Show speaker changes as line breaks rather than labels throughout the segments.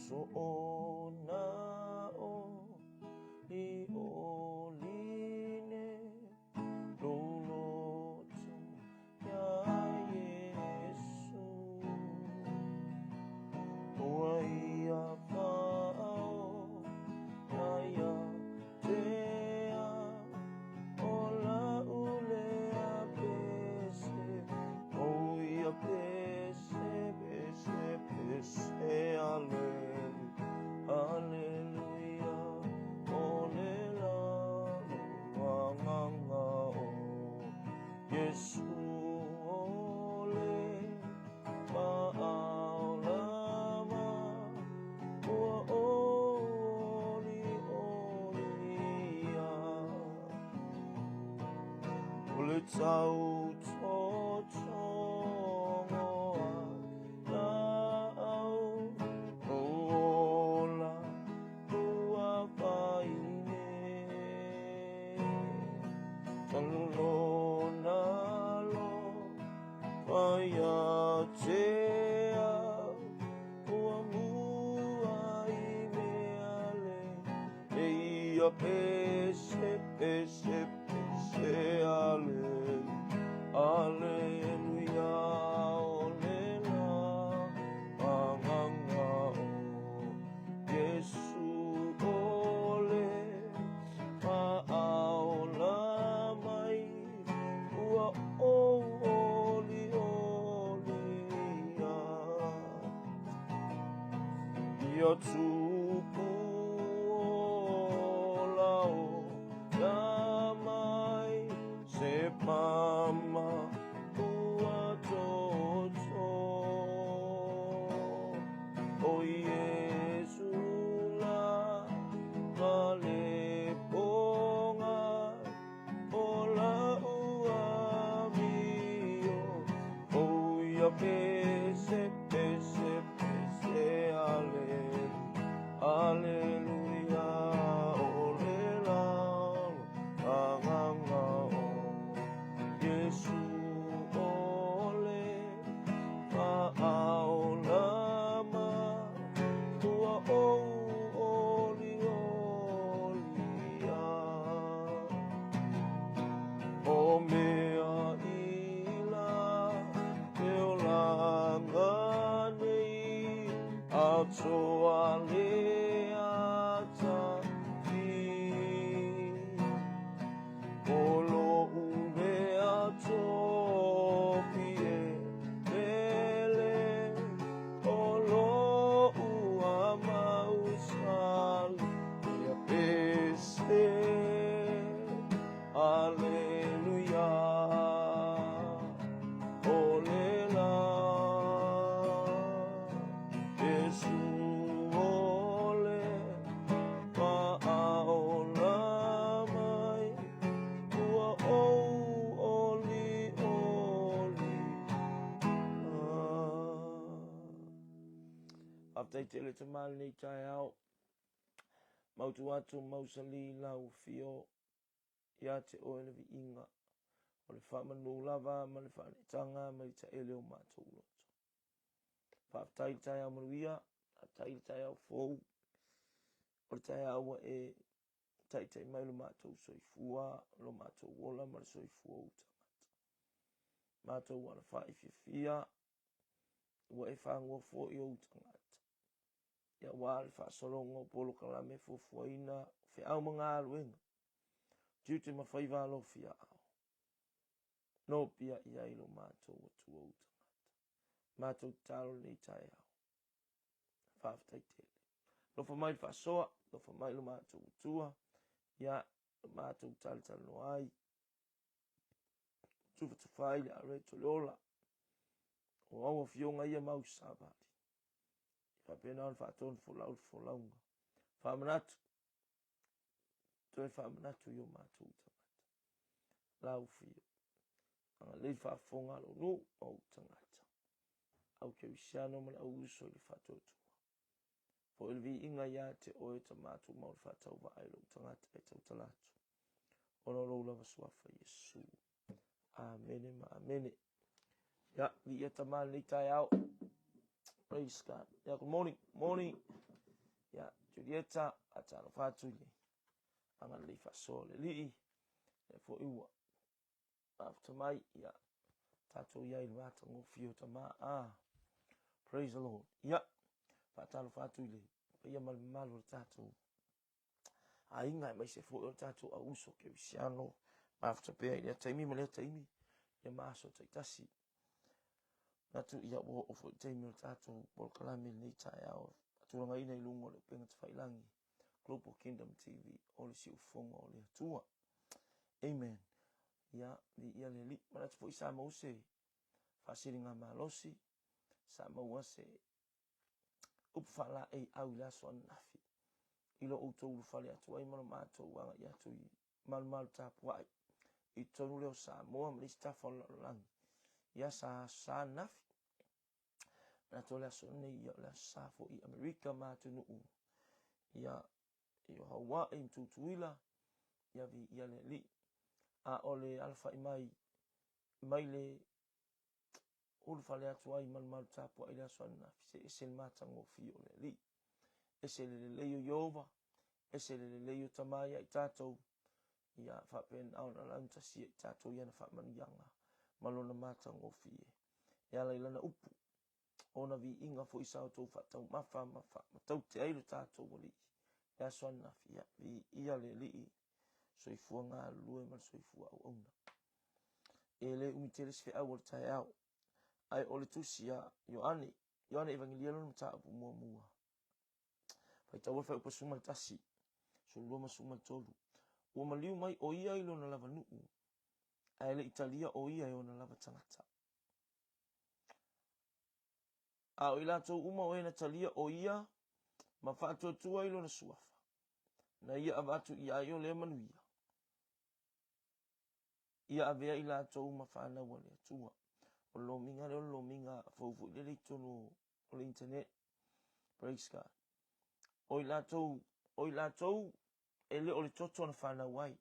Soona o li o li ne lou loto iā Iesu. Ua ia faaola ia te au, o la'u lea pese, o ia pese, pese, pese, Aleluia, o le la lou agaga o Iesu o le faaola mai, ua ou olioli ia. O le tau totogo a laau, lou ola ua fai nei. Talu lona alofa ia te au, ua mua i mea lelei ia pese, pese, pese, Aleluia, o le la agaga o Iesu o le faaola mai, ua ou olioli ia. Ia tupu ola ola mai, se mama ua toto. O Iesu la ma le pogai, o la'u amio, o ia pese, pese, pese, Aleluia, o le la agaga o Iesu o le faaola mai, ua ou olioli ia. O mea i la le olaga nei, atoa le atafi. O lo'u mea tofi e lele, o lo'u amausali ia pese. Aleluia, o le la Iesu o le faaola mai, ua ou olioli. Faafetai tele tama lenei taeao. Mautu atu mausali lau afio ia te oe le viiga o le faamanu lava ma le faaneetaga ma le taele o matou loto. Faafetai le taeao manuia, faafetai le taeao fou, o le taeao ua e taitai mai lo matou soifua, lo matou ola ma le soifua o ou tagata. Matou alafai fiafia, ua e fagoa foi ou tagata. Ia aua le faasologa o polokalame fuafuaina, o feau ma galuega, tiute ma faiva alofi aao. Nopiai ai lo matou Atua ou tagata. Matou tatalo lenei taeao. Faafetai tele. Alofa mai le faasoa, alofa mai lo matou Atua, ia lo matou talatalanoa ai. Tufatufa ai le areto le ola. O au afioga ia mau savali. Faapena ona faatonu folau le folauga. Faamanatu, toe faamanatu i o matou tagata. Lau fio, agalelei faafofoga a lou nuu ma ou tagata. Au kerisiano ma le au uso i le faatuatua. Foi le viiga ia te oe Tama tumau le faatauvaa i lou tagata e tautala atu. Ona o lou lava suafa Iesu. Amene ma amene. Ia, viia Tama lenei taeao. Praise God. Yeah, good morning. Morning. Ia, Julieta, faatalofa atu i le agalelei faasoa o le Alii, lea foi ua mafuta mai, ia, tatou i ai i le matagofie o Tama. Ah, praise the Lord. Ia, faatalofa atu i le paia ma le mamalu o le tatou aiga, aemaise foi o le tatou auuso kerisiano, mafuta pea i lea taimi ma lea taimi, ia ma aso taitasi. Manatu ia ua oo foi taimi o le tatou polokalame i lenei taeao, faatulagaina i luga o le upega tafailagi Global Kingdom TV, o le siufofoga o le Atua. Amen. Ia, viia le Alii. Manatu foi sa maua se faasiliga malosi, sa maua se upu faalaei au i le aso ananafi i lo outou ulufale atu ai ma lo matou agai atu i malumalu tapuai i totonu lea o Samoa ma le isi tafa o le lalolagi. Ia sa aso sa ananafi. Manatu o le aso nei, ia o le aso sa foi i Amerika ma atunuu ia i o Hawaii ma Tutuila, ia viia le Alii. A o le alafai mai mai le ulufale atu ai malumalu tapuai i le aso ananafi, se ese le matagofie o le Alii. Ese le lelei o Ieova, ese le lelei o Tama ia i tatou, ia faapena ona laugatasia i tatou i ana faamanuiaga ma lona matagofie. E ala i lana upu, ona viiga foi sa outou faataumafa ma faamataute ai lo tatou Alii. Le aso ananafi, ia viia le Alii, soifua galulue ma le soifua auauna. E le umi tele se feau o le taeao, ae o le tusi a Ioane, Ioane Evangelia lona mataupu muamua. Faitaua le fuaiupu 11, 12 ma 13. Ua maliu mai o ia i lona lava nuu, ae le i talia o ia e ona lava tagata. A o i latou uma o e na talia o ia ma faatuatua i lona suafa, na ia avatu i ai o lea manuia, ia avea i latou ma fanau a le Atua. O le lomiga lea o le lomiga fou foi lele i totonu o le internet. Praise God. O i latou, o i latou e le o le toto na fanau ai.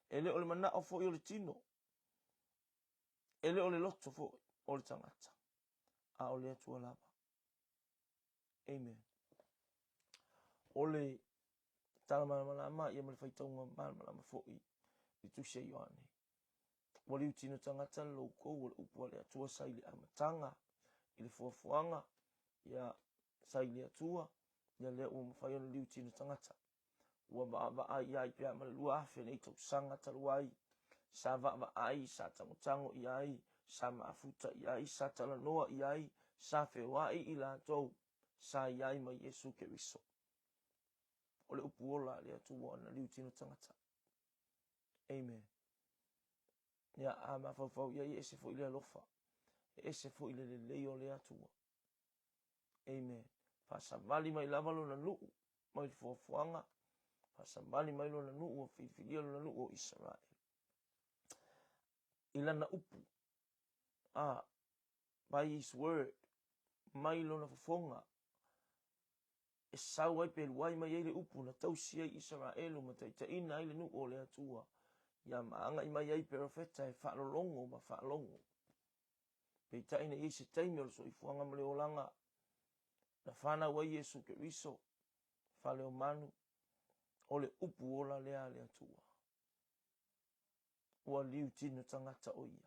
E le o le manao foi o le tino. E le o le loto foi o le tagata. A o le Atua lava. Amen. O le tala malamalama ia ma le faitauga malamalama foi i tusi a Ioane. Ua liutino tagata le loukou o le upu a le Atua sa i le amataga i le fuafuaga ia sa i le Atua ia lea ua mafai ona liutino tagata. Ua vaavaai ai pea ma le 2000 nei tausaga talu ai, sa vaavaai, sa tagotago i ai, sa mafuta i ai, sa talanoa i ai, sa feoai i latou, sa i ai ma Iesu Keriso. O le upu ola a le Atua na liutino tagata. Amen. Ia, a mafaufau i ai, e ese foi le alofa, e ese foi le lelei o le Atua. Amen. Faasavali mai lava lona nuu mai le fuafuaga, faasavali mai lona nuu ua filifilia lona nuu o Isaraele. I lana upu, a, by his word, mai lona fofoga, e sau ai pe luai mai ai le upu na tausi ai Isaraelu ma taitaiina ai le nuu o le Atua, ia ma agai mai ai perofeta e faalologo ma faalogo. Peitai na i ai se taimi o le soifuaga ma le olaga na fanau ai Iesu Keriso, fale o manu, o le upu ola lea a le Atua. Ua liu tino tagata o ia,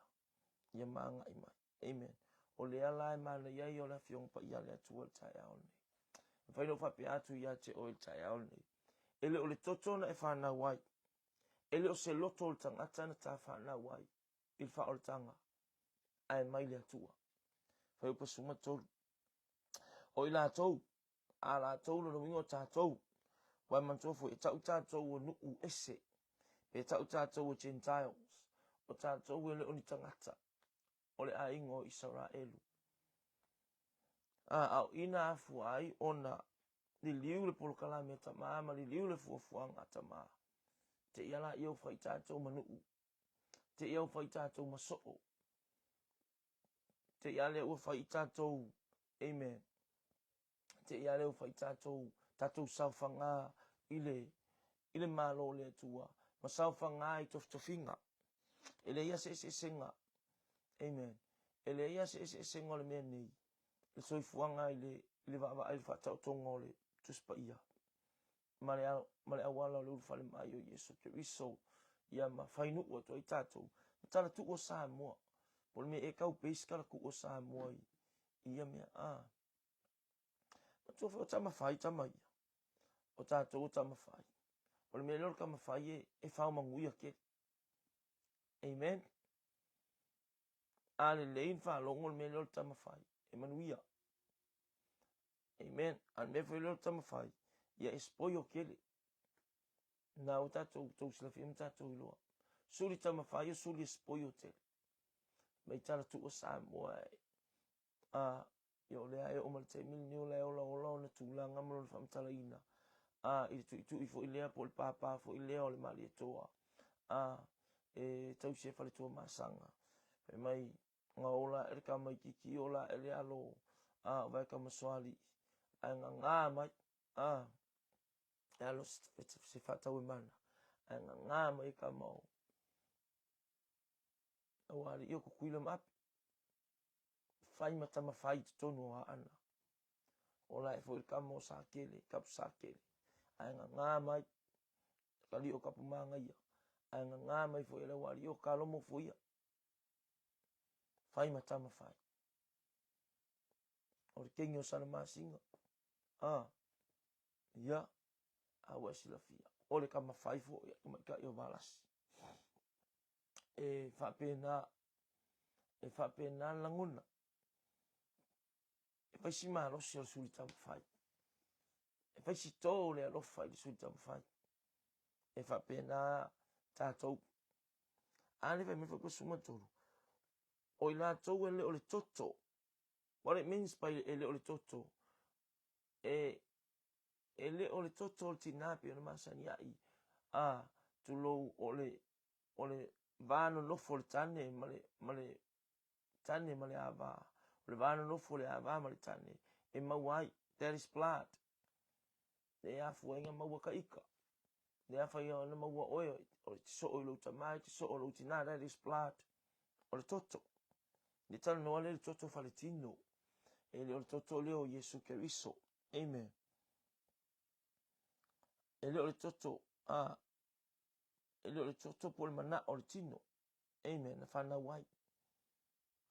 ia ma agai mai. Amen. O lea la e manaia ai o le Afioga Paia a le Atua i le taeao lenei. E mafai ona ou faapea atu ia te oe i le taeao lenei, e le o le toto na e fanau ai, e le o se loto o le tagata na ta fanau ai, i le faaolataga ae mai le Atua. Fuaiupu 13. O i latou, a latou lona uiga o tatou, ua e manatua foi, e tau tatou o nuu ese, pe tau tatou o Gentiles, o tatou e le o ni tagata o le aiga o Isaraelu. A, a o i na afua ai ona liliu le polokalame a Tama ma liliu le fuafuaga a Tama. Te i ala ia ua fai tatou ma nuu Te i au fai tatou ma soo. Te i a lea ua fai i tatou, amen. Te i a lea ua fai tatou, tatou saofaga i le, i le Malo o le Atua, ma saofaga i tofitofiga. E leai lava se eseesega, amen. E leai lava se eseesega o le mea nei, le soifuaga i le, i le vaavaai i le faataotoga o le Tusi Paia ma le, ma le auala o le ulufale mai o Iesu Keriso, ia ma fainuu atu ai tatou ma talatuu o Samoa. Po o le mea e kau base talatuu o Samoa i, i ia mea. Ah. Matua foi o tama fai tama ia. O tatou o tama fai. O le mea lea o le tama fai e, e fao manuia tele. Amen. A lelei na faalogo le mea lea o le tama fai, e manuia. Amen. A le mea foi lea o le tama fai, ia e spoil tele. Na ua tatou tou silafia ma tatou iloa. Suli tama fai o suli e spoil tele. Mai tala tuua Samoa e. A, ia o lea e oo mai le taimi lenei o la e olaola ona tulaga ma lona faamatalaina. A, i le tuitui foi lea po o le pāpā foi lea o le Malietoa. A, e tausi e Faletuamasaga. Fai mai, na ola ae le tamaitiiti, ola ae le alo, a, o Vaekamasoalii, ae gagā mai, a, e alo se faatauemana, ae gagā mai e tama o Aualii o Tutuila ma Ape. Fai ma tama fai i totonu o Aana. Ola ae foi le tama o Sakele, Kapusakele, ae gagā mai, alii o Kapumagaia, ae gagā mai foi e le aualii o Kalomo foi ia. Fai ma tama fai. O le kengi o sana masina. A, ia, a ua e silafia. O le tama fai foi a tamaitai o Valasi. E faapena, e faapena le lagona. E fai si malosi o le suli taumafai. E fai si tō o le alofa i le suli taumafai. E faapena tatou. A le fai mai foi ko suma tolu. O i latou e le o le toto. What it means by e le o le toto? E, e le o le toto o le tinā pei ona masani ai. A, tulou o le, o le va nonofo o le tane ma le, ma le tane ma le ava. O le va nonofo o le ava ma le tane e maua ai. That is blood. Le afua ai na maua ka ika. Le afai ona maua oe, o te soo i lou tama, te soo lou tina, that is blood. O le toto. Le talanoa le le toto faletino. E le o le toto lea o Iesu Keriso. Amen. E le o le toto, a, e le o le toto po o le manao o le tino. Amen. Na whanau ai.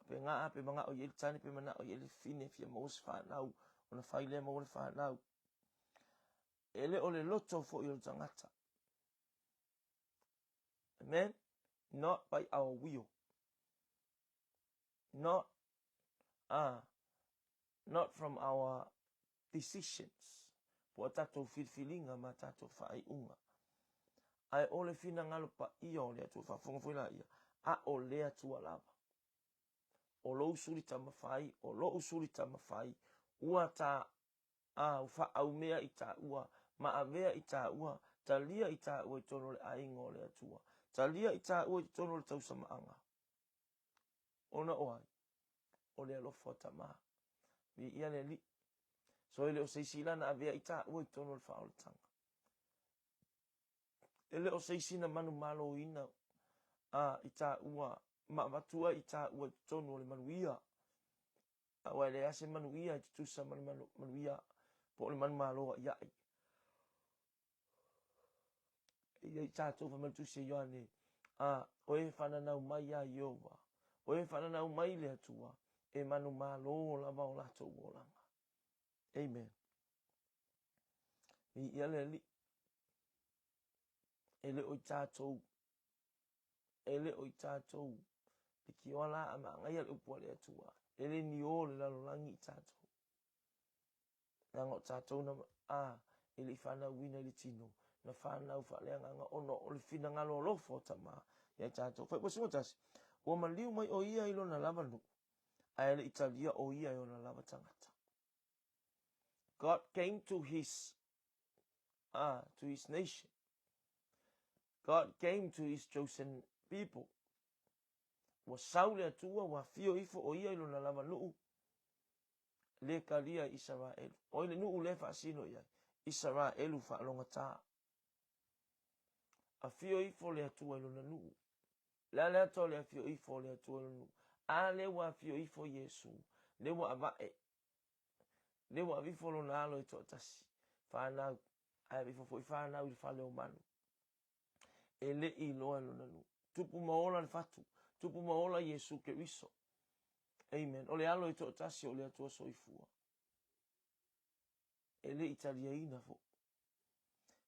Pe ngā, pe manao i le tane, pe manao i le fine, fia maua se whanau, ona whai lea maua le whanau. E le o le loto foi o le tangata. Amen. Not by our will. Not, not from our decisions. Po o tatou filifiliga ma tatou faaiuga. Ae o le finagalo paia o le Atua, faafofoga foi laia, a o le Atua lava. O lou suli tamafai, o lo'u suli tamafai, ua ta a ua faaaumea i tāua, ma avea i tāua, talia i tāua i totonu o le aiga o le Atua, talia i tāua i totonu o le tausamaaga. Ona o ai? O le alofa o Tama. Viia le Alii. So e le o se isi la na avea i tāua i totonu o le faaolataga. E le o se isi na manumaloina a i tāua ma avatua i tāua i totonu o le manuia. Aua e leai se manuia e tutusa ma le manu, manuia po o le manumalo a'ia'i. E i ai tātou fai mai le Tusi a Ioane, a, o e whananau mai iā Ieova, o e whananau mai le Atua, e manumalo lava o latou olaga. Amen. Viia le Alii. E le o i tātou E le o i tātou likioa la a manaia le upu a le Atua, e le niō le lalolagi i tātou. Leaga o tātou na, a, e le i whanauina i le tino, na whanau whaaleagaga ona o le finagalo alofa o Tama ia i tātou. Fai ua tasi, ua maliu mai o ia i lona lava nuu, ae le i talia o ia e ona lava tagata. God came to his, to his nation. God came to his chosen people. Ua sau le Atua, ua afio ifo o ia i lona lava nuu, le talia i Isaraelu. O ai le nuu lea e faasino i ai? Isaraelu faalogata. Afio ifo le Atua i lona nuu. Le a le atoa o le afio ifo o le Atua i lona nuu? A lea ua afio ifo Iesu, lea ua avae. Lea ua aveifo Lona Alo e toatasi, fanau, ae aveifo foi fanau i le fale o manu. E le i iloa e lona nuu. Tupu ma ola le fatu, tupu ma ola Iesu Keriso. Amen. O le Alo e toatasi o le Atua Soifua. E le i taliaina foi.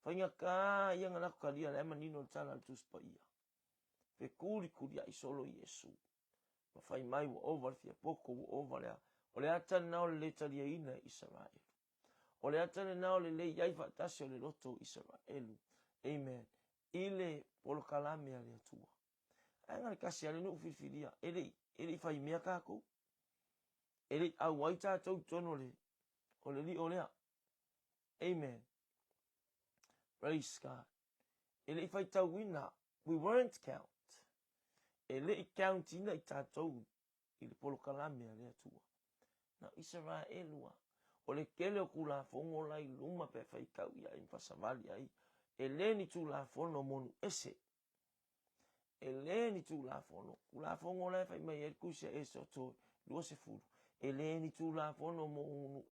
Faigata ia na latou talia, la e manino le tala a le Tusi Paia. Fekulikuliai solo Iesu. Ma fai mai ua ova le fiapoto, ua ova le a. O le ata lena o le le taliaina e Isaraelu. O le ata lena o le le i ai faatasi o le loto o Isaraelu. Amen. I le polokalame a le Atua. Ae na le tasi a le nuu filifilia, e le e le i fai mea tatou. E le i auai tatou i totonu o le o le lio lea. Amen. Praise God. E le i faitauina, we weren't count. E le i count ina i tatou i le polokalame a le Atua. Na o Isaraelu a. O le tele o Tulafono la i luma pe faitau i ai ma faasavali ai, e le ni Tulafono mo nuu ese. E le ni Tulafono. Tulafono la e fai mai ai le Tusi a Esoto 20, e le ni Tulafono mo nuu.